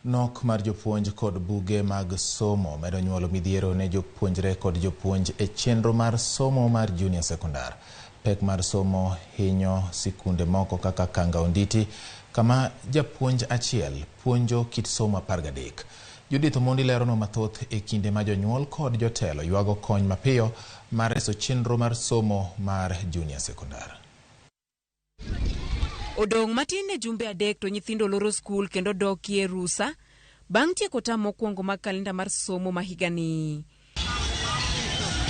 Nok mar jopuonj kod buge mag somo medo nyuolo midhiero ne jopuonjre kod jopuonj e chenro mar somo mar junior sekondar. Pek mar somo hinyo sikunde moko kaka Kanga Onditi, kama japuonj achiel puonjo kit somo 13. Judith Omondi leronwa mathoth e kinde ma jonyuol kod jotelo ywago kony mapiyo mar reso chenro mar somo mar junior sekondar. Odong' matin ne jumbe 3 to nyithindo loro skul kendo dokie rusa bang' tieko tam mokwongo mag kalenda mar somo ma higani.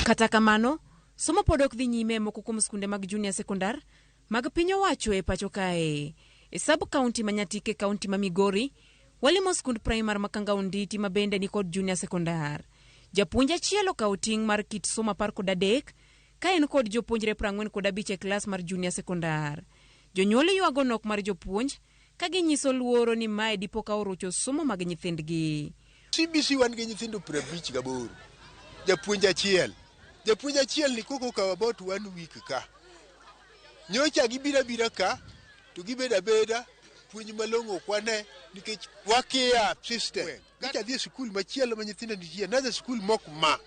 Kata kamano, somo pod ok dhi nyime e moko kuom skunde mag junior sekondar mag piny owacho e pacho kae. E sub county ma Nyatike, county ma Migori, walimo skund primar ma Kanga Onditi ma bende ni kod junior sekondar. Japuonj achiel okawo ting' mar kit somo 13 ka en kod jopuonjre 45 e klas mar junior sekondar. Jonyuol ywago nok mar jopuonj ka ginyiso luoro ni mae dipo ka orocho somo mag nyithindgi. CBC wan gi nyithindo 58, japuonj achiel. Japuonj achiel ni koko okawo about 1 week ka. Nyocha gibiro abira ka, to gibedo abeda, puonj malong'o ok wane nikech wakia system. Nyocha adhi e sikul machielo ma nyithindo nitie, another sikul mok ma.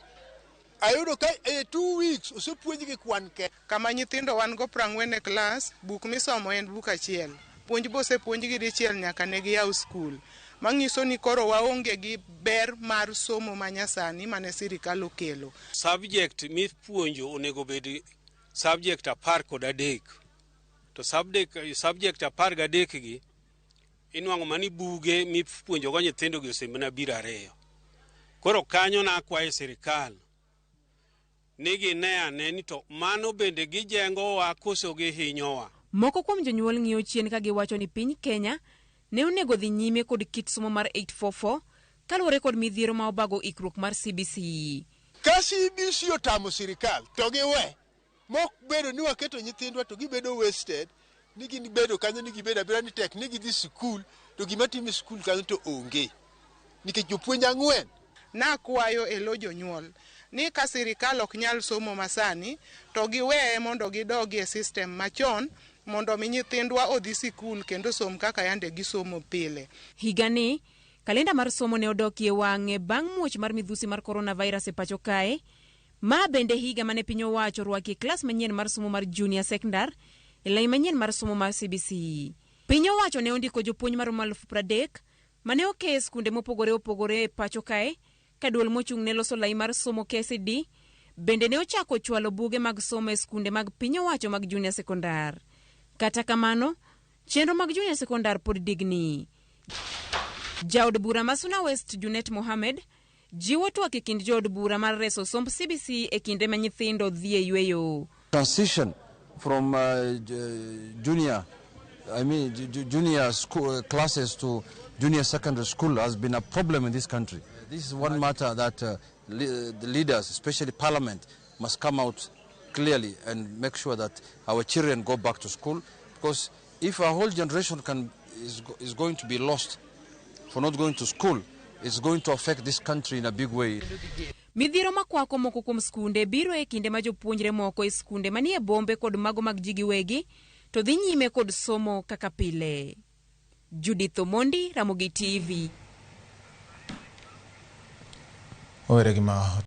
Ayudo ka e 2 weeks osepuonjgi kwan ke. Kama nyithindo wan go 40 e klas, buk misomo en buk achiel. Puonj be osepuonjgi dichiel nyaka ne giyaw skul. Manyiso ni koro waonge gi ber mar somo ma nyasani mane sirikal okelo. Subject mipuonjo onego bed subject 13. To subject 13 gi inwang'o mani buge mipuonjogo nyithindo gi osemana biro 2. Koro kanyo nakwayo sirikal ni gine ane ni to mano bende gijengowa koso gihinyowa. Moko kuom jonyuol ng'iyo chien ka giwacho ni piny Kenya ne onego dhi nyime kod kit somo mar 844 kaluwore kod midhiero ma obago ikruok mar CBC. Ka CBC otamo sirikal to giwe, mok bedo ni waketo nyithindwa to gibedo wasted, ni gin bedo kanyo ni gibedo abeda ni tek ni gidhi sikul to gima timo e sikul kanyo to onge nikech jopuonj 4. Nakwayo e lo jonyuol ni ka sirikal ok nyal somo masani to giweye mondo gidogi e system machon mondo mi nyithindwa odhi sikul kendo som kaka yande gisomo pile. Higani, kalenda mar somo ne odokie wang'e bang' muoch mar midhusi mar coronavirus e pacho kae. Ma bende higa mane piny owacho orwakie klas manyien mar somo mar junior secondar e lai manyien mar somo mar CBC. Piny owacho ne ondiko jopuonj maromo 30,000 mane oke e skunde mopogore opogore e pacho kae ka duol mochung' ne loso lai mar somo KCD bende ne ochako chwalo buge mag somo e skunde mag piny owacho mag junior sekondar. Kata kamano, chenro mag junior sekondar pod digni. Jaod bura ma Suna West Junet Mohamed jiwo twak e kind jood bura mar reso somb CBC e kinde ma nyithindo dhi e yweyo. Transition from junior, I mean, junior school, classes to junior secondary school has been a problem in this country. This is one matter that the leaders, especially parliament, must come out clearly and make sure that our children go back to school, because if a whole generation is going to be lost for not going to school, it's going to affect this country in a big way. Midhiero makwako moko kuom skunde biro e kinde ma jopuonjre moko e skunde manie bombe kod mago mag ji giwegi to dhi nyime kod somo kaka pile. Judith Omondi, Ramogi TV. Owere gi ma